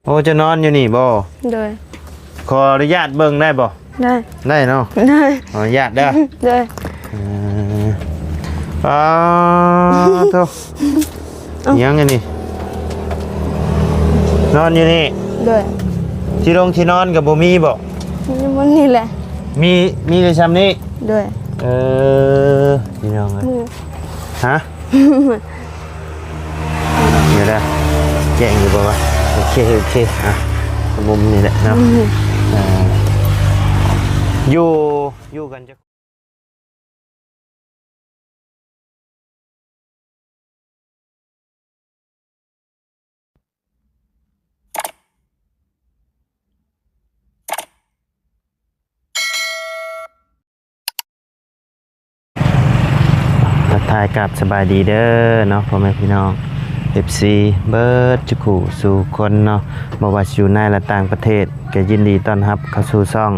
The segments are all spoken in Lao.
ໂອ້ ເຈົ້ານອນຢູ່ນີ້ບໍ່? ໂດຍ. ຂໍອະນຸຍາດເບິ່ງໄດ້ບໍ່? ໄດ້. ໄດ້ເນາະ? ໄດ້. ຂໍອະນຸຍາດເດີ. ໂດຍ. ເອີ ປາໂທ ເອົ້າ ຫຍັງອັນນີ້? ນອນຢູ່ນີ້? ໂດຍ. ທີ່ລົງທີ່ນອນກໍບໍ່ມີບໍ່? ຢູ່ບ່ອນນີ້ແຫຼະ. ມີ ມີແຕ່ຊ່ຳນີ້? ໂດຍ. ເອີ ພີ່ນ້ອງເອີຍ. ຮະ? ດຽວນະ ແຈ້ງຢູ່ບໍ່ວະ? ໂອເຄ ໂອເຄ ອ່ະ ມຸມນີ້ແຫຼະເນາະ. ເອີ ຢູ່ ຢູ່ກັນຈັກ ທັກທາຍກັບສະບາຍດີເດີເນາະ ພໍ່ແມ່ພີ່ນ້ອງ ເອັຟຊີ ເບິດທຸກຜູ້ສູ່ຄົນເນາະ ບໍ່ວ່າຊິຢູ່ໃນ ແລະ ຕ່າງປະເທດ ກໍຍິນດີຕ້ອນຮັບເຂົ້າສູ່ຊ່ອງ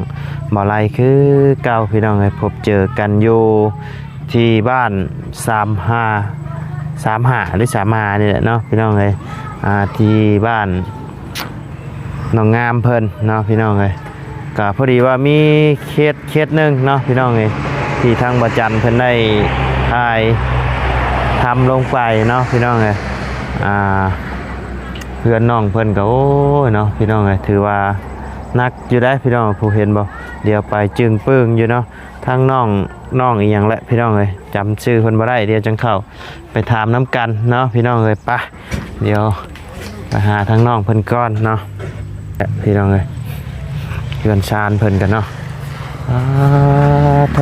ບ່າວໄລຄືເກົ່າ ພີ່ນ້ອງເອີຍ. ພົບເຈີກັນຢູ່ທີ່ບ້ານສາມຫ້າ ສາມຫ້າ ຫຼື ສາມຫ້ານີ້ແຫຼະເນາະ ພີ່ນ້ອງເອີຍ. ອ່າ ທີ່ບ້ານ ນ້ອງງາມເພິ່ນເນາະ ພີ່ນ້ອງເອີຍ. ກໍພໍດີວ່າມີເຄສ ເຄສໜຶ່ງເນາະ ພີ່ນ້ອງເອີຍ ທີ່ທາງບ່າວຈັນເພິ່ນໄດ້ຖ່າຍທຳລົງໄປເນາະ ພີ່ນ້ອງເອີຍ. ອ່າ ເຮືອນນ້ອງເພິ່ນກໍ ໂອ້ຍເນາະ ພີ່ນ້ອງເອີຍ ຖືວ່າໜັກຢູ່ໄດ໋ ພີ່ນ້ອງ ຜູ້ເຫັນບໍ່? ດຽວໄປຈຶ່ງປຶ້ງຢູ່ເນາະ ທາງນ້ອງ ນ້ອງອີ່ຫຍັງແຫຼະ ພີ່ນ້ອງເອີຍ ຈຳຊື່ເພິ່ນບໍ່ໄດ້ ດຽວຈັ່ງເຂົ້າ ໄປຖາມນຳກັນເນາະ ພີ່ນ້ອງເອີຍ. ໄປ ດຽວໄປຫາທາງນ້ອງເພິ່ນກ່ອນເນາະ ພີ່ນ້ອງເອີຍ. ເຮືອນຊານເພິ່ນກັນເນາະ. ອາໂທ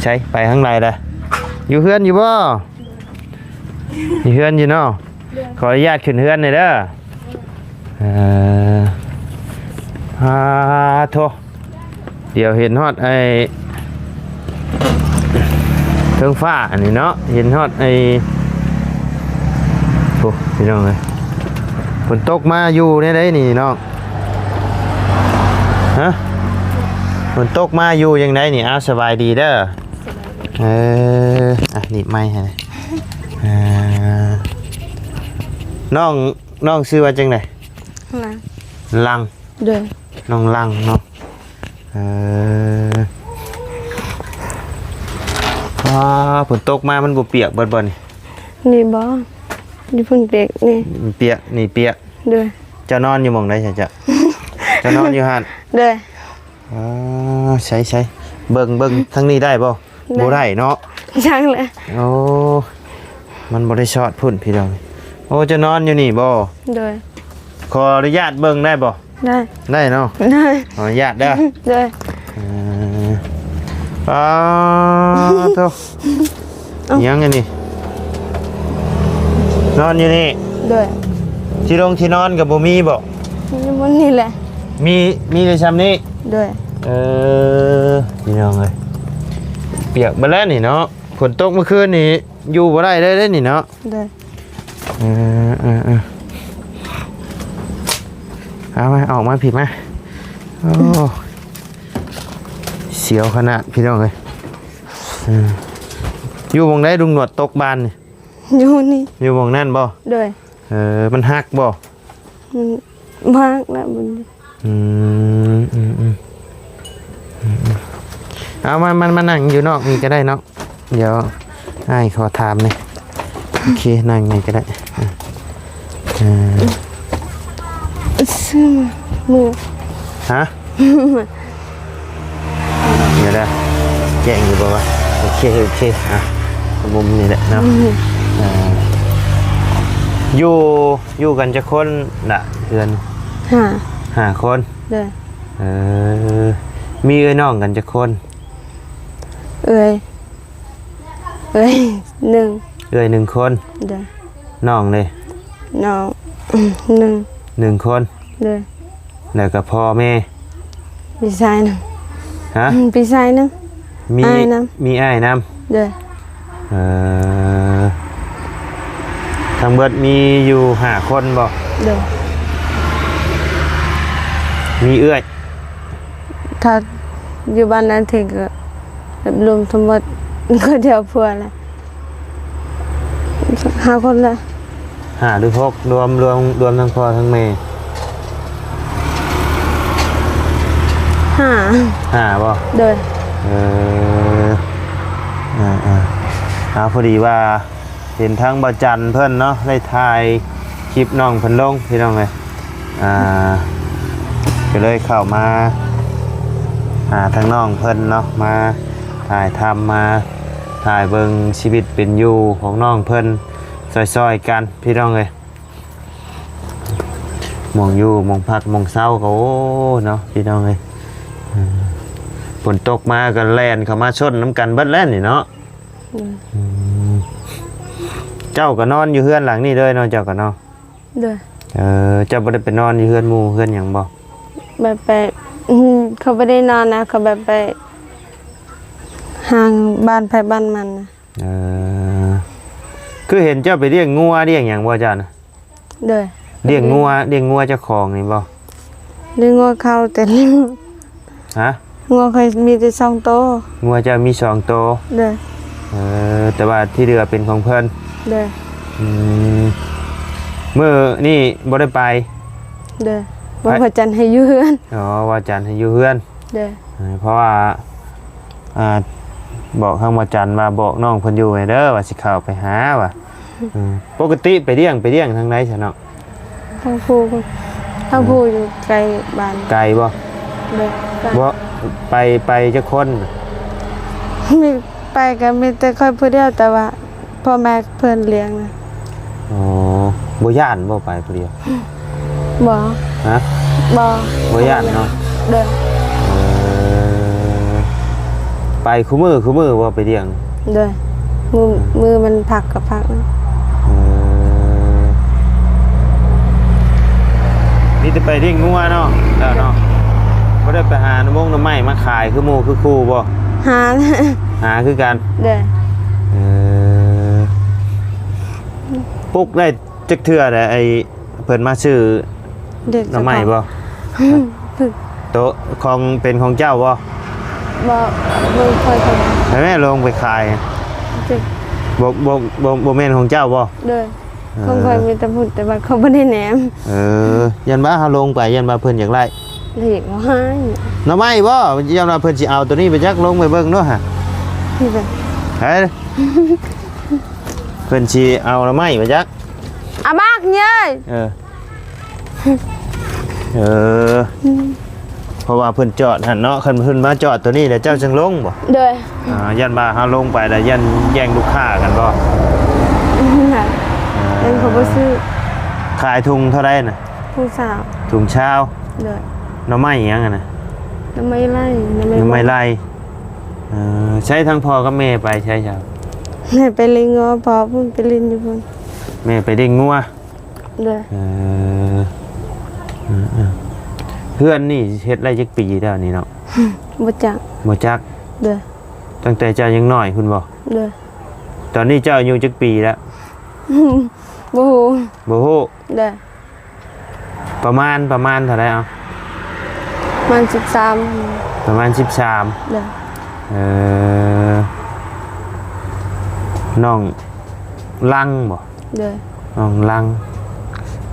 ໃສ ໄປທາງໃດລະ? ຢູ່ເຮືອນຢູ່ບໍ່? ຢູ່ເຮືອນຢູ່ເນາະ. ຂໍອະນຸຍາດຂຶ້ນເຮືອນໜ່ອຍເດີ. ເອີ ອາໂທ ດຽວເຫັນຮອດໄອ້ເທິງຟ້າອັນນີ້ເນາະ ເຫັນຮອດໄອ້ ໂອ້ ພີ່ນ້ອງເອີຍ ຝົນຕົກມາຢູ່ແນວໃດນີ້ນ້ອງ? ຮະ ຝົນຕົກມາຢູ່ຈັ່ງໃດນີ້? ອ້າວ ສະບາຍດີເດີ. ເອີ ອ່ະ ໜີບໄມໃຫ້ ເອີ ນ້ອງ ນ້ອງຊື່ວ່າຈັ່ງໃດ? ຫຼັງ. ຫຼັງ. ໂດຍ. ນ້ອງຫຼັງເນາະ. ເອີ ອ້າ ຝົນຕົກມາມັນບໍ່ປຽກເບິດບໍ່ນີ້? ນີ້ບໍ່? ຢູ່ພຸ້ນປຽກນີ້. ປຽກ ນີ້ປຽກ. ໂດຍ. ເຈົ້ານອນຢູ່ໝ່ອງໃດຊະເຈົ້າ? ເຈົ້ານອນຢູ່ຫັ້ນ? ໂດຍ. ອ່າ ໃສໆ ເບິ່ງ ເບິ່ງທາງນີ້ໄດ້ບໍ່? ໄດ້. ບໍ່ໄດ້ເນາະ. ຍັງແຫຼະ. ໂອ້ ມັນບໍ່ໄດ້ຊອດພຸ້ນ ພີ່ນ້ອງ. ໂອ້ ເຈົ້ານອນຢູ່ນີ້ບໍ່? ໂດຍ. ຂໍອະນຸຍາດເບິ່ງໄດ້ບໍ່? ໄດ້. ໄດ້ເນາະ. ໄດ້. ຂໍອະນຸຍາດເດີ. ໂດຍ. ເອີ ປາໂທ ເອົ້າ ຫຍັງອັນນີ້? ນອນຢູ່ນີ້? ໂດຍ. ທີ່ລົງທີ່ນອນກໍບໍ່ມີບໍ່? ຢູ່ບ່ອນນີ້ແຫຼະ. ມີ ມີແຕ່ຊ່ຳນີ້? ໂດຍ. ເອີ ພີ່ນ້ອງເອີຍ ປຽກເບິດແລ້ວນີ້ເນາະ. ຝົນຕົກມື້ຄືນນີ້ຢູ່ບໍ່ໄດ້ເລີຍເດ້ນີ້ເນາະ. ໂດຍ. ເອີ ເອີ ເອີ ເອົາມາ ອອກມາພີ້ມາ. ໂອ້ ສຽວຂະໜາດ ພີ່ນ້ອງເອີຍ. ເອີ ຢູ່ໝ່ອງໃດລຸງໜວດຕົກບານນີ້? ຢູ່ນີ້. ຢູ່ໝ່ອງນັ້ນບໍ່? ໂດຍ. ເອີ ມັນຫັກບໍ່? ມັນບໍ່ຫັກລະ ອືມ ອືມ ອືມ ອືມ ເອົາ ມາ ມາ ມານັ່ງຢູ່ນອກນີ້ກໍໄດ້ເນາະ. ດຽວອ້າຍຂໍຖາມແດ່. ໂອເຄ ນັ່ງນີ້ກໍໄດ້. ເອີ ຊື້ມາ ມື ຮະ? ດຽວເດີ ແຈ້ງຢູ່ບໍ່ວະ? ໂອເຄ ໂອເຄ ອ່ະ ມຸມນີ້ແຫຼະເນາະ. ອືມ ອ່າ ຢູ່ ຢູ່ກັນຈັກຄົນລະເຮືອນ? ຫ້າ ຫ້າຄົນ. ໂດຍ. ເອີ ມີເອື້ອຍນ້ອງກັນຈັກຄົນ? ເອື້ອຍ ເອື້ອຍໜຶ່ງ. ເອື້ອຍໜຶ່ງຄົນ. ໂດຍ. ນ້ອງເດ? ນ້ອງໜຶ່ງ ໜຶ່ງຄົນ. ໂດຍ. ແລ້ວກໍພໍ່ແມ່? ພີ່ຊາຍໜຶ່ງ. ຮະ? ອືມ ພີ່ຊາຍໜຶ່ງ. ມີ ອ້າຍນຳ. ມີອ້າຍນຳ. ໂດຍ. ເອີ ທັງເບິດມີຢູ່ຫ້າຄົນບໍ່? ໂດຍ. ມີເອື້ອຍ? ຖ້າຢູ່ບ້ານນັ້ນເຖິງກໍລວມທັງໝົດ ກໍດຽວຜົວລະ ຫ້າຄົນລະ. ຫ້າຫຼືຫົກ ລວມ ລວມ ລວມທັງພໍ່ທັງແມ່? ຫ້າ ຫ້າບໍ່? ໂດຍ ເອີ ເອີໆ ເອົາ ພໍດີວ່າເຫັນທາງບ່າວຈັນເພິ່ນເນາະ ໄດ້ຖ່າຍຄລິບນ້ອງເພິ່ນລົງ ພີ່ນ້ອງເອີຍ ອ່າ ກໍເລີຍເຂົ້າມາຫາທາງນ້ອງເພິ່ນເນາະ ມາຖ່າຍທຳ ມາຖ່າຍເບິ່ງຊີວິດເປັນຢູ່ຂອງນ້ອງເພິ່ນ ຊ່ອຍໆກັນ ພີ່ນ້ອງເອີຍ. ໝ່ອງຢູ່ ໝ່ອງພັກ ໝ່ອງເຊົາກໍ ໂອ້ ເນາະ ພີ່ນ້ອງເອີຍ ເອີ ຝົນຕົກມາກໍແລ່ນເຂົ້າມາຊົນນຳກັນເບິດແລ້ວນີ້ເນາະ. ອືມ ເຈົ້າກໍນອນຢູ່ເຮືອນຫຼັງນີ້ເລີຍເນາະ ເຈົ້າກໍເນາະ? ໂດຍ ເອີ ເຈົ້າບໍ່ໄດ້ໄປນອນຢູ່ເຮືອນໝູ່ເຮືອນຫຍັງບໍ່? ແບບໄປ ອືມ ເຂົາບໍ່ໄດ້ນອນນະ ເຂົາແບບໄປຫາງບ້ານໃຜບ້ານມັນນະ. ເອີ ຄືເຫັນເຈົ້າໄປລ້ຽງງົວລ້ຽງຫຍັງບໍ່ເຈົ້ານະ? ໂດຍ ລ້ຽງງົວ ລ້ຽງງົວເຈົ້າຂອງນີ້ບໍ່? ລ້ຽງງົວເຂົາແຕ່ ຮະ? ງົວຂ້ອຍມີແຕ່ສອງໂຕ. ງົວເຈົ້າມີສອງໂຕ? ໂດຍ ເອີ ແຕ່ວ່າທີ່ເຫຼືອເປັນຂອງເພິ່ນ? ໂດຍ ອືມ ມື້ນີ້ບໍ່ໄດ້ໄປ? ໂດຍ ບໍ່ ພະຈັນໃຫ້ຢູ່ເຮືອນ. ອໍ ພະຈັນໃຫ້ຢູ່ເຮືອນ. ໂດຍ ເອີ ເພາະວ່າ ອ່າ ບອກທາງບ່າວຈັນວ່າ ບອກນ້ອງເພິ່ນຢູ່ແດ່ເດີ ວ່າຊິເຂົ້າໄປຫາວ່າ. ເອີ ປົກກະຕິໄປລ້ຽງ ໄປລ້ຽງທາງໃດຊະເນາະ? ທາງພູ ທາງພູຢູ່ໄກບ້ານ. ໄກບໍ່? ໂດຍ ບໍ່ ໄປ ໄປຈັກຄົນ? ມີ ໄປກໍມີແຕ່ຂ້ອຍຜູ້ດຽວ ແຕ່ວ່າ ພໍ່ແມ່ເພິ່ນລ້ຽງນະ. ອໍ ບໍ່ຢ້ານບໍ່ໄປຜູ້ດຽວ? ບໍ່ ຮະ? ບໍ່ ບໍ່ຢ້ານເນາະ. ໂດຍ ເອີ ໄປຄູ່ມື້ ຄູ່ມື້ບໍ່ໄປລ້ຽງ? ໂດຍ ມື້ ມື້ມັນພັກກໍພັກ. ເອີ ມີແຕ່ໄປລ້ຽງງົວເນາະ ເຈົ້າເນາະ. ບໍ່ໄດ້ໄປຫາໜໍ່ມົງໜໍ່ໄມ້ມາຂາຍຄືໝູ່ຄືຄູ່ບໍ່? ຫາ ຫາຄືກັນ. ໂດຍ ເອີ ປຸກໄດ້ຈັກເທື່ອແລ້ວ ໄອ້ເພິ່ນມາຊື້ໜໍ່ໄມ້ບໍ່? ໂຕຂອງເປັນຂອງເຈົ້າບໍ່? ບໍ່ ບໍ່ຄ່ອຍເຂົ້າໃຈ. ແມ່ນແມ່ລົງໄປຂາຍ ບໍ່ ບໍ່ ບໍ່ ບໍ່ແມ່ນຂອງເຈົ້າບໍ່? ໂດຍ ເອີ ຂອງຂ້ອຍມີແຕ່ພຸ້ນ ແຕ່ວ່າເຂົາບໍ່ໄດ້ແນມ. ເອີ ຢ້ານວ່າເຮົາລົງໄປ ຢ້ານວ່າເພິ່ນຢາກໄລ່ ເລີກບໍ່ໃຫ້. ໜໍ່ໄມ້ບໍ່? ຢ້ານວ່າເພິ່ນຊິເອົາໂຕນີ້ໄປຈັກ ລົງໄປເບິ່ງເນາະຫະ. ເອີ ເພິ່ນຊິເອົາໜໍ່ໄມ້ໄປຈັກ. ອາບັກເຍຍ. ເອີ ເອີ ອືມ ເພາະວ່າເພິ່ນຈອດຫັ້ນເນາະ ຄັນເພິ່ນມາຈອດໂຕນີ້ແລ້ວເຈົ້າຈຶ່ງລົງບໍ່? ໂດຍ ອ່າ ຢ້ານວ່າເຮົາລົງໄປແລ້ວຢ້ານແຍ່ງລູກຄ້າກັນບໍ່? ອືມ ອ່າ ເປັນເຂົາບໍ່ຊື້. ຂາຍຖົງເທົ່າໃດນະ? ຖົງຊາວ. ຖົງຊາວ. ໂດຍ ໜໍ່ໄມ້ຫຍັງຫັ້ນນະ? ໜໍ່ໄມ້ໄລ່ ໜໍ່ໄມ້ ໜໍ່ໄມ້ໄລ່. ເອີ ໃຊ້ທັງພໍ່ກັບແມ່ໄປໃສຊະ? ແມ່ໄປລ້ຽງງົວ ພໍ່ພຸ້ນໄປຫຼິ້ນຢູ່ພຸ້ນ. ແມ່ໄປລ້ຽງງົວ. ໂດຍ ເອີ ເອີ ເອີ ເຮືອນນີ້ເຮັດໄດ້ຈັກປີແລ້ວນີ້ເນາະ? ບໍ່ຈັກ ບໍ່ຈັກ. ໂດຍ ຕັ້ງແຕ່ເຈົ້າຍັງນ້ອຍພຸ້ນບໍ່? ໂດຍ ຕອນນີ້ເຈົ້າອາຍຸຈັກປີແລ້ວ? ບໍ່ຮູ້ ບໍ່ຮູ້. ໂດຍ ປະມານ ປະມານເທົ່າໃດເອົາ? ປະມານສິບສາມ. ປະມານສິບສາມ. ໂດຍ ເອີ ນ້ອງລັງບໍ່? ໂດຍ ນ້ອງລັງ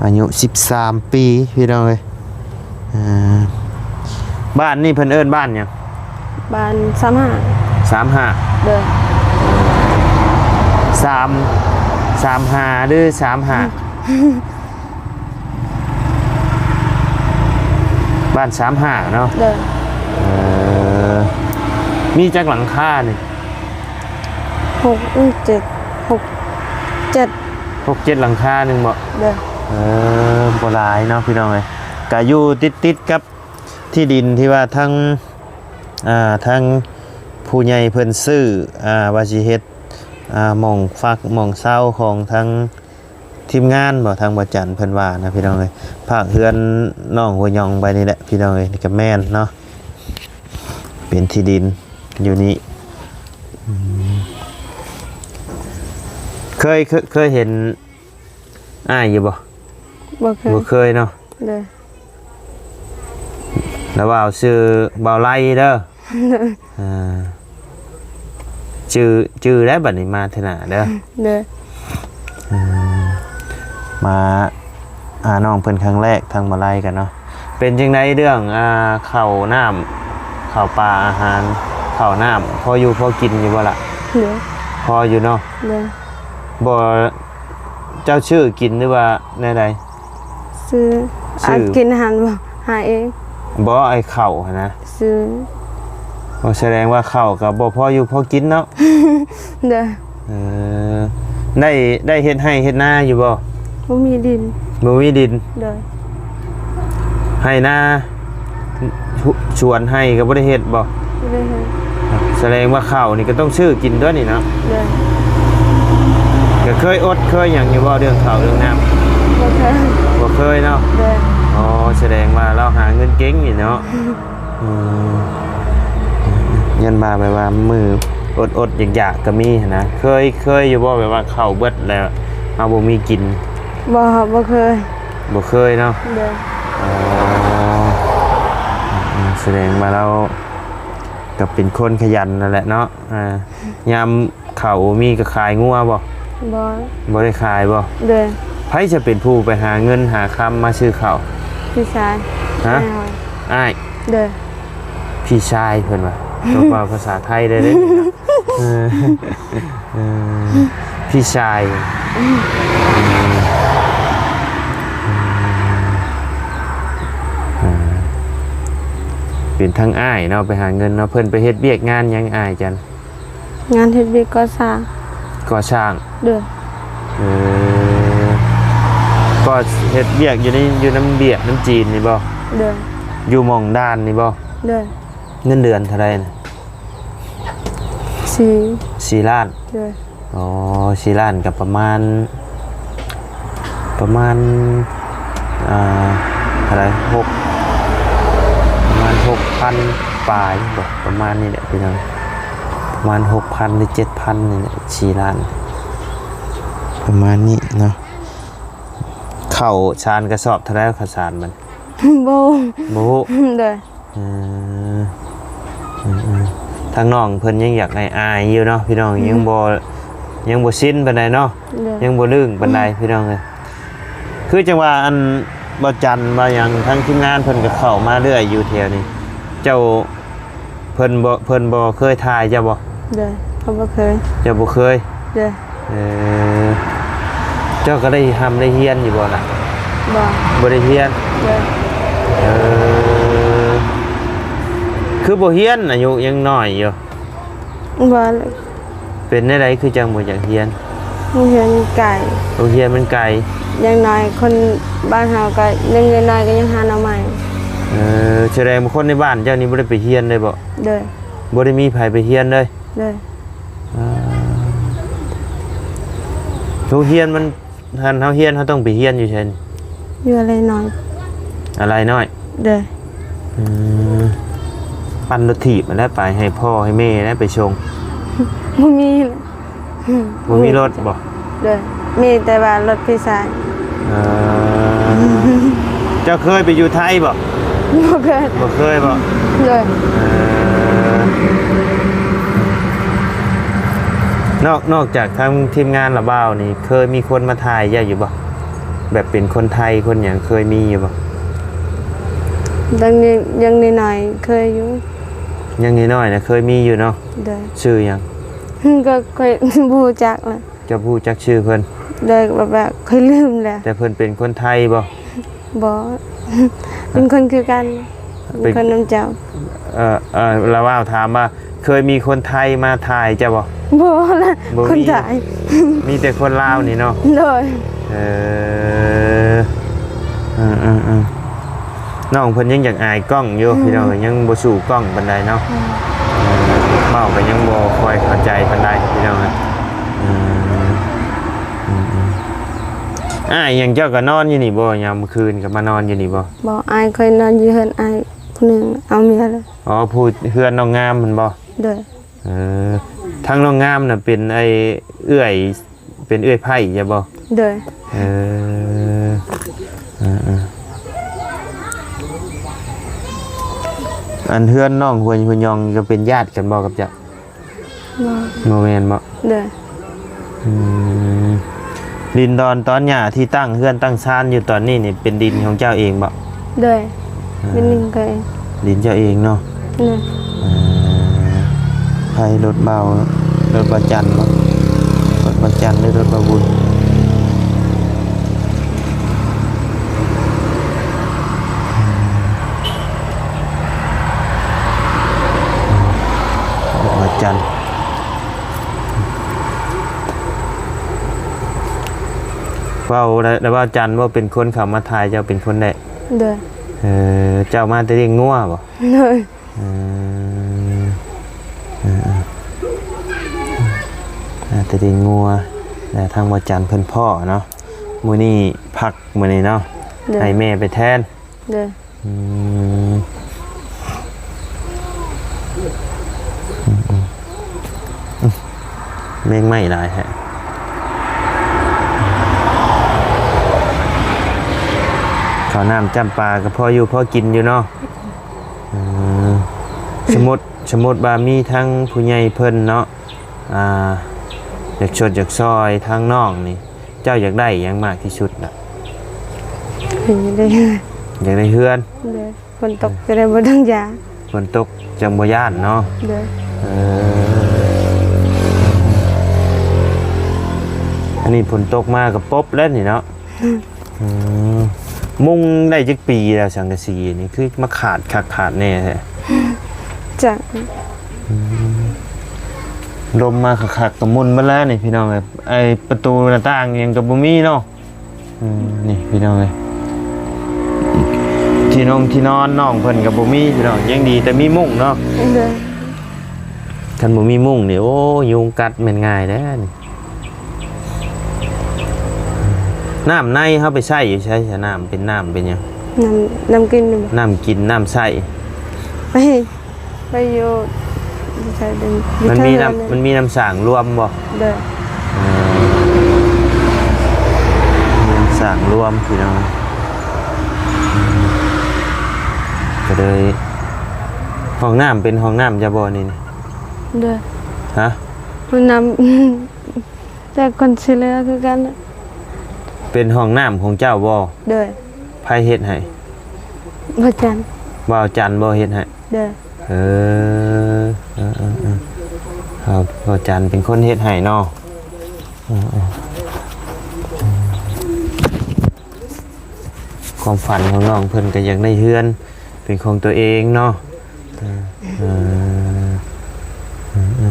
ອາຍຸສິບສາມປີ ພີ່ນ້ອງເອີຍ. ເອີ ບ້ານນີ້ເພິ່ນເອີ້ນບ້ານຫຍັງ? ບ້ານສາມຫ້າ. ສາມຫ້າ. ໂດຍ ສາມ ສາມຫ້າ ຫຼື ສາມຫ້າ? ບ້ານສາມຫ້າເນາະ. ໂດຍ ເອີ ມີຈັກຫຼັງຄານີ້? ຫົກ ເຈັດ ຫົກ ເຈັດ ຫົກເຈັດຫຼັງຄາໜຶ່ງບໍ່? ໂດຍ ເອີ ບໍ່ຫຼາຍເນາະ ພີ່ນ້ອງເອີຍ. ກະຢູ່ຕິດໆກັບທີ່ດິນທີ່ວ່າທາງ ອ່າ ທາງຜູ້ໃຫຍ່ເພິ່ນຊື້ ອ່າ ວ່າຊິເຮັດ ອ່າ ໝ່ອງພັກໝ່ອງເຊົາຂອງທາງ ທີມງານບໍ່ ທາງບ່າວຈັນເພິ່ນວ່ານະ ພີ່ນ້ອງເອີຍ. ພາກເຮືອນນ້ອງຫົວຫຍອງໄປນີ້ແຫຼະ ພີ່ນ້ອງເອີຍ. ນີ້ກໍແມ່ນເນາະ ເປັນທີ່ດິນຢູ່ນີ້. ອືມ ເຄີຍ ເຄີຍ ເຄີຍເຫັນອ້າຍຢູ່ບໍ່? ບໍ່ເຄີຍ ບໍ່ເຄີຍເນາະ. ໂດຍ ລະວ່າຊື່ບ່າວໄລເດີ. ໂດຍ ອ່າ ຈື່ ຈື່ແລ້ວບັດນີ້ມາເທື່ອໜ້າເດີ. ໂດຍ ອືມ ມາຫານ້ອງເພິ່ນຄັ້ງແລກ ທາງບ່າວໄລກັນເນາະ. ເປັນຈັ່ງໃດເລື່ອງ ອ່າ ເຂົ້ານ້ຳ ເຂົ້າປາອາຫານ ເຂົ້ານ້ຳ ພໍຢູ່ພໍກິນຢູ່ບໍ່ລະ? ໂດຍ ພໍຢູ່ເນາະ. ໂດຍ ບໍ່ ເຈົ້າຊື້ກິນ ຫຼືວ່າແນວໃດ? ຊື້ ຊື້ ອາ ກິນອາຫານບໍ່ ຫາເອງ. ບໍ່ ໄອ້ເຂົ້າຫັ້ນນະ ຊື້. ໂອ້ ສະແດງວ່າເຂົ້າກໍບໍ່ພໍຢູ່ພໍກິນເນາະ. ໂດຍ ເອີ ໄດ້ ໄດ້ເຮັດໄຮ່ເຮັດນາຢູ່ບໍ່? ບໍ່ມີດິນ. ບໍ່ມີດິນ. ໂດຍ ໄຮ່ນາ ສວນໄຮ່ກໍບໍ່ໄດ້ເຮັດບໍ່? ບໍ່ໄດ້ເຮັດ. ສະແດງວ່າເຂົ້ານີ້ກໍຕ້ອງຊື້ກິນຕົວະນີ້ເນາະ. ໂດຍ ກໍເຄີຍອົດເຄີຍຫຍັງຢູ່ບໍ່ ເລື່ອງເຂົ້າເລື່ອງນ້ຳ? ບໍ່ເຄີຍ. ບໍ່ເຄີຍເນາະ. ໂດຍ ອໍ ສະແດງວ່າລາວຫາເງິນເກັ່ງນີ້ເນາະ. ອືມ ຍ້ອນວ່າແບບວ່າມື້ອົດໆຢາກໆກໍມີຫັ້ນນະ. ເຄີຍ ເຄີຍຢູ່ບໍ່ ແບບວ່າເຂົ້າເບິດແລ້ວເຮົາບໍ່ມີກິນ? ບໍ່ ບໍ່ເຄີຍ. ບໍ່ເຄີຍເນາະ. ໂດຍ ອໍ ອືມ ສະແດງວ່າລາວກໍເປັນຄົນຂະຫຍັນນັ້ນແຫຼະເນາະ. ອ່າ ຍາມ ເຂົ້າບໍ່ມີກໍຂາຍງົວບໍ່? ບໍ່ ບໍ່ໄດ້ຂາຍບໍ່? ໂດຍ ໃຜຈະເປັນຜູ້ໄປຫາເງິນຫາຄຳມາຊື້ເຂົ້າ? ພີ່ຊາຍ. ຮະ? ອ້າຍ. ອ້າຍ. ໂດຍ ພີ່ຊາຍເພິ່ນວ່າ ຕ້ອງເວົ້າພາສາໄທໄດ້ເດ້. ເອີ ເອີ ພີ່ຊາຍ. ອືມ ເປັນທາງອ້າຍເນາະ ໄປຫາເງິນເນາະ. ເພິ່ນໄປເຮັດວຽກງານຫຍັງອ້າຍຈັນ? ງານເຮັດວຽກກໍ່ສ້າງ. ກໍ່ສ້າງ. ໂດຍ ເອີ ກໍເຮັດວຽກຢູ່ໃນ ຢູ່ນຳຫວຽດນຳຈີນນີ້ບໍ່? ໂດຍ ຢູ່ໝ່ອງດ່ານນີ້ບໍ່? ໂດຍ ເງິນເດືອນເທົ່າໃດນະ? ສີ່ ສີ່ລ້ານ. ໂດຍ ອໍ ສີ່ລ້ານກໍປະມານ ປະມານ ອ່າ ເທົ່າໃດ ຫົກ ປະມານຫົກພັນປາຍບໍ່ ປະມານນີ້ແຫຼະພີ່ນ້ອງ ປະມານຫົກພັນ ຫຼື ເຈັດພັນນີ້ແຫຼະ ສີ່ລ້ານ ປະມານນີ້ເນາະ. ເຂົ້າສານກະສອບເທົ່າໃດ ເຂົ້າສານມັນ? ບໍ່ ບໍ່ຮູ້. ໂດຍ ເອີ ທາງນ້ອງເພິ່ນຍັງຢາກອາຍໆຢູ່ເນາະພີ່ນ້ອງ ອືມ ຍັງບໍ່ ຍັງບໍ່ຊິນປານໃດເນາະ. ໂດຍ ຍັງບໍ່ລຶ້ງປານໃດ ອືມ ພີ່ນ້ອງເອີຍ. ຄືຈັ່ງວ່າ ອັນ ບໍ່ຈັນ ບໍ່ຫຍັງ ທາງທີມງານເພິ່ນກໍເຂົ້າມາເລື້ອຍຢູ່ແຖວນີ້ ເຈົ້າ ເພິ່ນບໍ່ ເພິ່ນບໍ່ເຄີຍຖ່າຍເຈົ້າບໍ່? ໂດຍ ເຂົາບໍ່ເຄີຍ. ເຈົ້າບໍ່ເຄີຍ? ໂດຍ ເອີ ເຈົ້າກໍໄດ້ຮ່ຳໄດ້ຮຽນຢູ່ບໍ່ລະ? ບໍ່ ບໍ່ໄດ້ຮຽນ. ໂດຍ ເອີ ຄືບໍ່ຮຽນ ອາຍຸຍັງນ້ອຍຢູ່. ບໍ່ ເປັນແນວໃດຄືຈັ່ງບໍ່ຢາກຮຽນ? ໂຮງຮຽນມັນໄກ. ໂຮງຮຽນມັນໄກ. ຢ່າງໜ້ອຍຄົນບ້ານເຮົາກໍ ເດັກນ້ອຍກໍຍັງຫາໜໍ່ໄມ້. ເອີ ສະແດງວ່າຄົນໃນບ້ານເຈົ້ານີ້ບໍ່ໄດ້ໄປຮຽນເລີຍບໍ່? ໂດຍ ບໍ່ໄດ້ມີໃຜໄປຮຽນເລີຍ. ໂດຍ ເອີ ໂຮງຮຽນມັນ ຄັນເຮົາຮຽນ ເຮົາຕ້ອງໄປຮຽນຢູ່ໃສນີ້? ຢູ່ອາໄລນ້ອຍ. ອາໄລນ້ອຍ. ໂດຍ ອືມ ປັ່ນລົດຖີບຫັ້ນແຫຼະ ໄປໃຫ້ພໍ່ໃຫ້ແມ່ແຫຼະໄປສົ່ງ. ບໍ່ມີ. ບໍ່ມີລົດບໍ່? ໂດຍ ມີແຕ່ວ່າລົດພີ່ຊາຍ. ເອີ ເຈົ້າເຄີຍໄປຢູ່ໄທບໍ່? ບໍ່ເຄີຍ. ບໍ່ເຄີຍບໍ່? ໂດຍ ເອີ ນອກ ນອກຈາກທາງທີມງານລະບ່າວນີ້ ເຄີຍມີຄົນມາຖ່າຍເຈົ້າຢູ່ບໍ່? ແບບເປັນຄົນໄທຄົນຫຍັງ ເຄີຍມີຢູ່ບໍ່? ຍັງ ຍັງນ້ອຍໆເຄີຍຢູ່. ຍັງນ້ອຍໆນະເຄີຍມີຢູ່ເນາະ. ໂດຍ ຊື່ຫຍັງ? ກໍຂ້ອຍບໍ່ຮູ້ຈັກລະ. ເຈົ້າບໍ່ຮູ້ຈັກຊື່ເພິ່ນ? ໂດຍ ແບບວ່າຂ້ອຍລືມແລ້ວ. ແຕ່ເພິ່ນເປັນຄົນໄທບໍ່? ບໍ່ ເປັນຄົນຄືກັນ. ເປັນ ເປັນຄົນນຳເຈົ້າ. ເອີ ເອີ ລະວ່າຖາມວ່າ ເຄີຍມີຄົນໄທມາຖ່າຍເຈົ້າບໍ່? ບໍ່ລະ ບໍ່ມີ ຄົນໄທ ມີແຕ່ຄົນລາວນີ້ເນາະ. ໂດຍ ເອີ ອືມໆໆ ນ້ອງເພິ່ນຍັງຢາກອາຍກ້ອງຢູ່ ອືມ ພີ່ນ້ອງ ຍັງບໍ່ສູ້ກ້ອງປານໃດເນາະ. ອືມ ເວົ້າກໍຍັງບໍ່ຄ່ອຍເຂົ້າໃຈປານໃດ ພີ່ນ້ອງ. ອືມ ອືມໆ ອ້າຍຫຍັງເຈົ້າກໍນອນຢູ່ນີ້ບໍ່? ຍາມມື້ຄືນກໍມານອນຢູ່ນີ້ບໍ່? ບໍ່ ອ້າຍຂ້ອຍນອນຢູ່ເຮືອນອ້າຍຜູ້ໜຶ່ງ ເອົາເມຍແລ້ວ. ອໍ ຜູ້ເຮືອນນ້ອງງາມຫັ້ນບໍ່? ໂດຍ ເອີ ທາງນ້ອງງາມນະເປັນໄອ້ເອື້ອຍ ເປັນເອື້ອຍໃພ້ເຈົ້າບໍ່? ໂດຍ ເອີ ເອີໆ ອັນເຮືອນນ້ອງຫ້ວຍ ຫ້ວຍຍອງນີ້ກໍເປັນຍາດກັນບໍ່ກັບເຈົ້າ? ບໍ່ ບໍ່ແມ່ນບໍ່? ໂດຍ ອືມ ດິນດອນຕອນຫຍ້າທີ່ຕັ້ງເຮືອນຕັ້ງຊານຢູ່ຕອນນີ້ນີ້ ເປັນດິນຂອງເຈົ້າເອງບໍ່? ໂດຍ ເປັນດິນຂອງເອງ ດິນເຈົ້າເອງເນາະ. ໂດຍ ເອີ ໃຜ ລົດເບົາ ລົດບ່າວຈັນບໍ? ລົດບ່າວຈັນ ຫຼື ລົດບ່າວບຸນ? ລົດບ່າວຈັນ. ເວົ້າແລ້ວ ແລ້ວບ່າວຈັນບໍ່ເປັນຄົນເຂົ້າມາຖ່າຍ ເຈົ້າເປັນຄົນແລກ? ໂດຍ ເອີ ເຈົ້າມາແຕ່ລ້ຽງງົວບໍ? ໂດຍ ເອີ ເອີ ເອີ ມາແຕ່ລ້ຽງງົວ ແລ້ວທາງບ່າວຈັນເພິ່ນພໍ້ເນາະ ມື້ນີ້ພັກ ມື້ນີ້ເນາະ ໂດຍ ໃຫ້ແມ່ໄປແທນ. ໂດຍ ອືມ ອືມ ອືມ ອືມ ແມງໄມ້ຫຼາຍແທ້. ເຂົ້ານ້ຳຈ້ຳປາກໍພໍຢູ່ພໍກິນຢູ່ເນາະ. ເອີ ສົມມຸດ ສົມມຸດວ່າມີທາງຜູ້ໃຫຍ່ເພິ່ນເນາະ ອ່າ ຢາກຊົດຢາກຊ່ອຍທາງນ້ອງນີ້ ເຈົ້າຢາກໄດ້ຫຍັງມາກທີ່ສຸດນະ? ຢາກໄດ້ເຮືອນ ຢາກໄດ້ເຮືອນ. ໂດຍ ຝົນຕົກຈະໄດ້ບໍ່ຕ້ອງຢ້ານ ຝົນຕົກຈັ່ງບໍ່ຢ້ານເນາະ. ໂດຍ ເອີ ອັນນີ້ຝົນຕົກມາກໍປົບແລ້ວນີ້ເນາະ. ອືມ ອືມ ມຸງໄດ້ຈັກປີແລ້ວ ສັງກະສີນີ້ ຄືມາຂາດຄັກຂາດແນ່ແທ້? ຈັກ ອືມ ລົມມາຄັກໆ ກໍໝຸ່ນໝົດແລ້ວນີ້ ພີ່ນ້ອງເອີຍ ໄອ້ປະຕູໜ້າຕ່າງຫຍັງກໍບໍ່ມີເນາະ. ອືມ ນີ້ພີ່ນ້ອງເອີຍ ທີ່ນົງທີ່ນອນນ້ອງເພິ່ນກໍບໍ່ມີ ພີ່ນ້ອງ ຍັງດີແຕ່ມີມຸ້ງເນາະ. ໂດຍ ຄັນບໍ່ມີມຸ້ງນີ້ ໂອ້ ຍຸງກັດແມ່ນງ່າຍແທ້ນີ້. ນ້ຳໃນເຮົາໄປໃຊ້ຢູ່ໃສ? ນ້ຳເປັນນ້ຳເປັນຫຍັງ? ນ້ຳ ນ້ຳກິນນີ້ບໍ? ນ້ຳກິນ ນ້ຳໃຊ້ ໄປ ໄປຢູ່ ຢູ່ໃສເດີ ຢູ່ ມັນມີນ້ຳ ເທິງເຮືອນ ມັນມີນ້ຳສ້າງລວມບໍ່? ໂດຍ ເອີ ມີນ້ຳສ້າງລວມ ພີ່ນ້ອງ ກໍເລີຍ ຫ້ອງນ້ຳເປັນຫ້ອງນ້ຳເຈົ້າບໍ່ນີ້? ໂດຍ ຮະ? ຫ້ອງນ້ຳ ແຕ່ຄົນຊິເຫຼືອຄືກັນນະ. ເປັນຫ້ອງນ້ຳຂອງເຈົ້າບໍ່? ໂດຍ ໃຜເຮັດໃຫ້? ບ່າວຈັນ ບ່າວຈັນບໍ່ເຮັດໃຫ້? ໂດຍ ເອີ ເອີ ເອີ ເອີ ບ່າວຈັນເປັນຄົນເຮັດໃຫ້ເນາະ. ເອີ ເອີ ຄວາມຝັນຂອງນ້ອງເພິ່ນກໍຢາກໄດ້ເຮືອນເປັນຂອງຕົວເອງເນາະ. ເອີ ເອີ ເອີ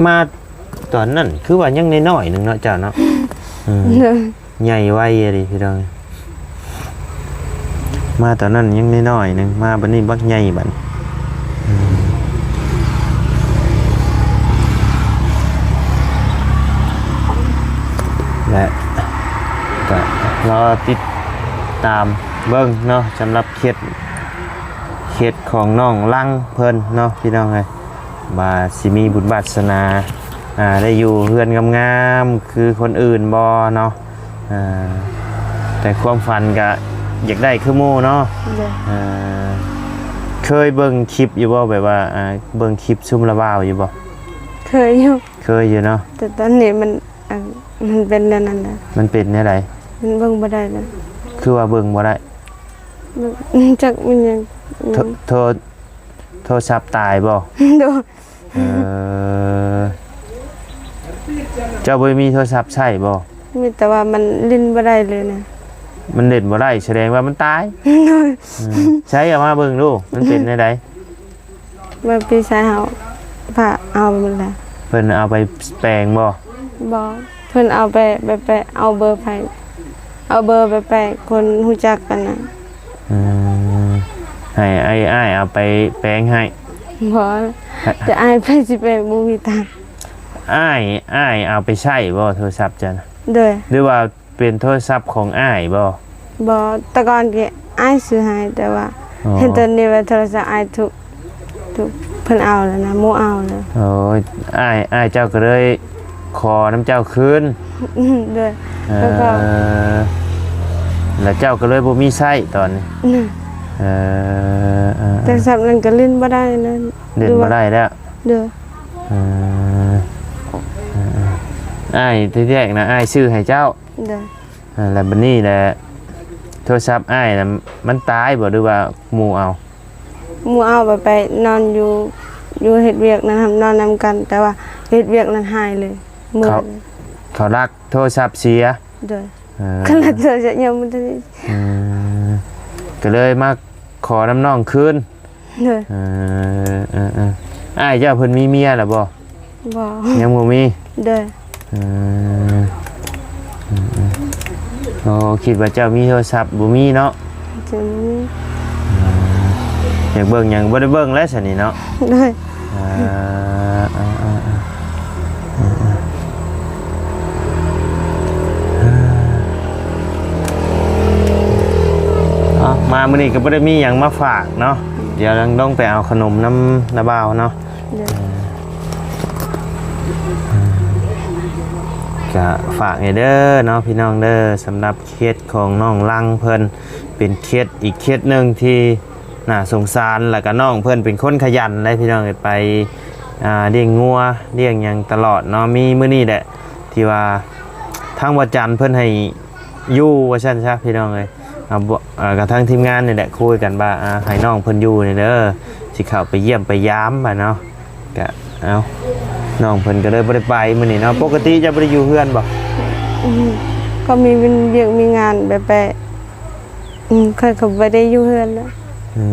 ມາຕອນນັ້ນຄືວ່າຍັງນ້ອຍໆໜຶ່ງເນາະເຈົ້າເນາະ. ເອີ ໂດຍ ໃຫຍ່ໄວອີ່ຫຼີພີ່ນ້ອງ ມາຕອນນັ້ນຍັງນ້ອຍໆໜຶ່ງ ມາບັດນີ້ບັກໃຫຍ່ບັດ ອືມ ແລະ ກະລໍຕິດຕາມເບິ່ງເນາະ ສຳລັບເຂດ ເຂດຂອງນ້ອງລັງເພິ່ນເນາະ ພີ່ນ້ອງເອີຍ ວ່າຊິມີບຸນວາດສະໜາ ອ່າ ໄດ້ຢູ່ເຮືອນງາມໆຄືຄົນອື່ນບໍ່ເນາະ. ອ່າ ແຕ່ຄວາມຝັນກະຢາກໄດ້ຄືໝູ່ເນາະ. ໂດຍ ອ່າ ເຄີຍເບິ່ງຄລິບຢູ່ບໍ່ ແບບວ່າ ອ່າ ເບິ່ງຄລິບຊຸມລະບ່າວຢູ່ບໍ່? ເຄີຍຢູ່ ເຄີຍຢູ່ເນາະ ແຕ່ຕອນນີ້ມັນ ອັນ ມັນເປັນແນວນັ້ນແຫຼະ. ມັນເປັນແນວໃດ? ມັນເບິ່ງບໍ່ໄດ້ແລ້ວ. ຄືວ່າເບິ່ງບໍ່ໄດ້? ເບິ່ງ ຈັກມັນຫຍັງ ໂທ ໂທ ໂທລະສັບຕາຍບໍ່? ໂດຍ ເອີ ເຈົ້າບໍ່ໄດ້ມີໂທລະສັບໃຊ້ບໍ່? ມີແຕ່ວ່າມັນຫຼິ້ນບໍ່ໄດ້ເລີຍນະ. ມັນຫຼິ້ນບໍ່ໄດ້ ສະແດງວ່າມັນຕາຍ. ໂດຍ ເອີ ໃຊ້ເອົາມາເບິ່ງດູ ມັນເປັນແນວໃດ? ເມື່ອປີຊາຍເຮົາ ພະເອົາໝົດແລ້ວ. ເພິ່ນເອົາໄປແປງບໍ່? ບໍ່ ເພິ່ນເອົາໄປ ໄປ ໄປເອົາເບີໃຜ ເອົາເບີໄປ ໄປຄົນຮູ້ຈັກກັນນະ. ອືມ ໃຫ້ອ້າຍ ອ້າຍເອົາໄປແປງໃຫ້. ບໍ່ ແຕ່ອ້າຍໄປຊິໄປ ບໍ່ມີຕັງ. ອ້າຍ ອ້າຍເອົາໄປໃຊ້ບໍ່ໂທລະສັບເຈົ້ານະ? ໂດຍ ຫຼືວ່າ ເປັນໂທລະສັບຂອງອ້າຍບໍ່? ບໍ່ ແຕ່ກ່ອນກໍອ້າຍຊື້ໃຫ້ ແຕ່ວ່າ ອໍ ເຫັນຕອນນີ້ວ່າໂທລະສັບອ້າຍຖືກ ຖືກເພິ່ນເອົາແລ້ວນະ ໝູ່ເອົາແລ້ວ. ໂອ້ຍ ອ້າຍ ອ້າຍເຈົ້າກໍເລີຍຂໍນຳເຈົ້າຄືນ. ໂດຍ ເອີ ແລ້ວກໍ ແລ້ວເຈົ້າກໍເລີຍບໍ່ມີໃຊ້ຕອນນີ້. ເອີ ເອີ ເອີ ໂທລະສັບນັ້ນກໍຫຼິ້ນບໍ່ໄດ້ແລ້ວ ຫຼິ້ນບໍ່ໄດ້ແລ້ວ. ໂດຍ ເອີ ເອີ ເອີ ອ້າຍ ທີແລກນະ ອ້າຍຊື້ໃຫ້ເຈົ້າ. ໂດຍ ອ່າ ແລ້ວບັດນີ້ແຫຼະ ໂທລະສັບອ້າຍນະ ມັນຕາຍບໍ່ ຫຼືວ່າໝູ່ເອົາ? ໝູ່ເອົາໄປ ໄປນອນຢູ່ ຢູ່ເຮັດວຽກນຳ ນອນນຳກັນ ແຕ່ວ່າເຮັດວຽກນັ້ນຫາຍເລີຍ ເມື່ອ ເຂົາ ເຂົາລັກໂທລະສັບເສຍ. ໂດຍ ເອີ ກໍເລີຍໂທລະສັບຍັງບໍ່ທັນໄດ້ ອືມ ກໍເລີຍມາຂໍນຳນ້ອງຄືນ. ໂດຍ ເອີ ເອີ ເອີ ອ້າຍເຈົ້າເພິ່ນມີເມຍແລ້ວບໍ່? ບໍ່ ຍັງບໍ່ມີ. ໂດຍ ເອີ ເອີ ເອີ ໂອ້ ຄິດວ່າເຈົ້າມີໂທລະສັບ ບໍ່ມີເນາະ? ເຈົ້າບໍ່ມີ ເອີ ຢາກເບິ່ງຫຍັງບໍ່ໄດ້ເບິ່ງແລ້ວຊັ້ນນີ້ເນາະ. ໂດຍ ອ່າ ອ່າ ອ່າ ອ່າ ອ່າ ອ່າ ເອົາ ມາມື້ນີ້ກໍບໍ່ໄດ້ມີຫຍັງມາຝາກເນາະ. ດຽວລອງໄປເອົາຂະໜົມນຳນ້າບ່າວເນາະ. ໂດຍ ກະຝາກໃຫ້ເດີເນາະ ພີ່ນ້ອງເດີ ສຳລັບເຄສຂອງນ້ອງລັງເພິ່ນ ເປັນເຄສອີກເຄສໜຶ່ງທີ່ໜ້າສົງສານ ແລ້ວກະນ້ອງເພິ່ນເປັນຄົນຂະຫຍັນເດ້ ພີ່ນ້ອງເອີຍ ໄປ ອ່າ ລ້ຽງງົວລ້ຽງຫຍັງຕະຫຼອດເນາະ. ມີມື້ນີ້ແຫຼະທີ່ວ່າທາງວະຈັນເພິ່ນໃຫ້ຢູ່ວ່າຊັ້ນຊະ ພີ່ນ້ອງເອີຍ. ອ່າ ບໍ່ ອ່າ ກະທາງທີມງານນີ້ແຫຼະຄຸຍກັນວ່າ ອ່າ ໃຫ້ນ້ອງເພິ່ນຢູ່ນີ້ເດີ ຊິເຂົ້າໄປຢ້ຽມໄປຢາມບາດເນາະ. ກະ ເອົ້າ ນ້ອງເພິ່ນກໍເລີຍບໍ່ໄດ້ໄປມື້ນີ້ເນາະ. ປົກກະຕິເຈົ້າບໍ່ໄດ້ຢູ່ເຮືອນບໍ່? ອືມ ກໍມີວຽກມີງານແບບໄປ ອືມ ຂ້ອຍກໍບໍ່ໄດ້ຢູ່ເຮືອນແລ້ວ. ເອີ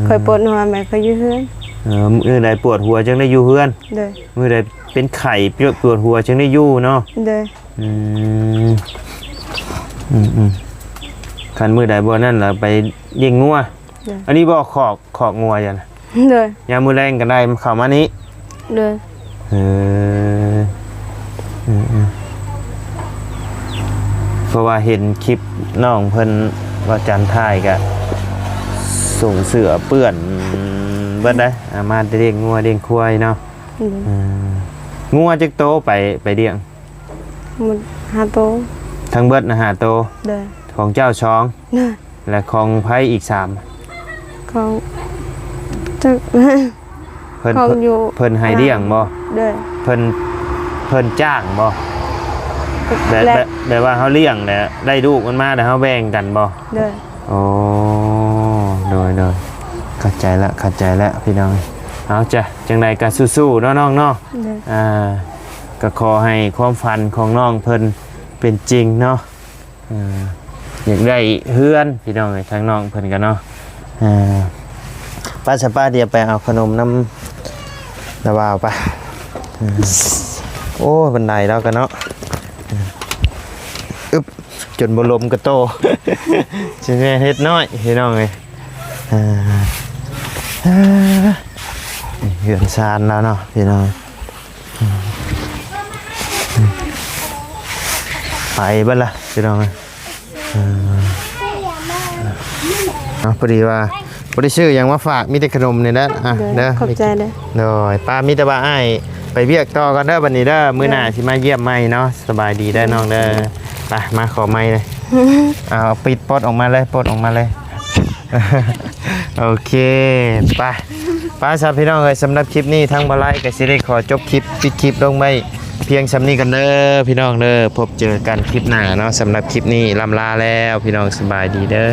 ຂ້ອຍປວດຫົວແມ່ຂ້ອຍຢູ່ເຮືອນ. ເອີ ມື້ໃດປວດຫົວຈຶ່ງໄດ້ຢູ່ເຮືອນ? ໂດຍ ມື້ໃດເປັນໄຂ້ ປວດ ປວດຫົວຈຶ່ງໄດ້ຢູ່ເນາະ. ໂດຍ ອືມ ອືມໆ ຄັນມື້ໃດບໍ່ນັ້ນລະໄປລ້ຽງງົວ. ໂດຍ ອັນນີ້ບໍ່ຄອກ ຄອກງົວຢູ່ນະ? ໂດຍ ຍາມມື້ແລງກໍໄດ້ເຂົ້າມານີ້. ໂດຍ ເອີ ອືມໆ ເພາະວ່າເຫັນຄລິບນ້ອງເພິ່ນວ່າຈັນຖ່າຍກະ ສົ່ງເສື້ອເປື້ອນເບິດໄດ໋ ເອົາມາແຕ່ລ້ຽງງົວລ້ຽງຄວາຍເນາະ. ໂດຍ ເອີ ງົວຈັກໂຕໄປ ໄປລ້ຽງ? ໝົດຫ້າໂຕ. ທັງເບິດນະຫ້າໂຕ? ໂດຍ ຂອງເຈົ້າສອງ? ໂດຍ ແລະຂອງໃຜອີກສາມ? ຂອງ ຈັກ ເພິ່ນ ຂອງຢູ່ ເພິ່ນໃຫ້ລ້ຽງບໍ່? ໂດຍ ເພິ່ນ ເພິ່ນຈ້າງບໍ່? ແບບ ແບບ ແບບວ່າເຮົາລ້ຽງແລ້ວໄດ້ລູກມັນມາແລ້ວເຮົາແບ່ງກັນບໍ່? ໂດຍ ໂອ້ ໂດຍ ໂດຍ ເຂົ້າໃຈລະ ເຂົ້າໃຈລະ ພີ່ນ້ອງ. ເອົາ ຈະ ຈັ່ງໃດກໍສູ້ໆເນາະນ້ອງເນາະ. ໂດຍ ອ່າ ກໍຂໍໃຫ້ຄວາມຝັນຂອງນ້ອງເພິ່ນເປັນຈິງເນາະ. ເອີ ຢາກໄດ້ເຮືອນ ພີ່ນ້ອງເອີຍ ທາງນ້ອງເພິ່ນກໍເນາະ. ເອີ ໄປຊະ ໄປ ດຽວໄປເອົາຂະໜົມນຳນ້າບ່າວໄປ. ເອີ ໂອ້ ບັນໄດລາວກໍເນາະ ອຶບ ຈົນບໍ່ລົມກະໂຕ ຊິແມ່ນເຮັດນ້ອຍ ພີ່ນ້ອງເອີຍ. ເອີ ເຮືອນຊານລາວເນາະ ພີ່ນ້ອງ. ໄປເບິດລະ ພີ່ນ້ອງເອີຍ. ເອີ ເອົາ ພໍດີວ່າບໍ່ໄດ້ຊື້ຫຍັງມາຝາກ ມີແຕ່ຂະໜົມນີ້ແຫຼະ. ອ່ະ ໂດຍ ເດີ ຂອບໃຈເດີ. ໂດຍ ປ້າ ມີແຕ່ວ່າອ້າຍໄປວຽກຕໍ່ກ່ອນເດີ ບັດນີ້ເດີ ມື້ໜ້າ ໂດຍ ຊິມາຢ້ຽມໃໝ່ເນາະ. ສະບາຍດີເດີ ໂດຍ ນ້ອງເດີ. ໄປ ມາຂໍໄມ້ເລີຍ. ເອົາ ປິດ ປົດອອກມາເລີຍ ປົດອອກມາເລີຍ. ໂອເຄ ໄປ ໄປຊະ ພີ່ນ້ອງເອີຍ. ສຳລັບຄລິບນີ້ ທາງບ່າວໄລກໍຊິໄດ້ຂໍຈົບຄລິບ ປິດຄລິບລົງໄວ້ພຽງສ່ຳນີ້ກ່ອນເດີ ພີ່ນ້ອງເດີ. ພົບເຈີກັນຄລິບໜ້າເນາະ. ສຳລັບຄລິບນີ້ ລ່ຳລາແລ້ວ ພີ່ນ້ອງ ສະບາຍດີເດີ.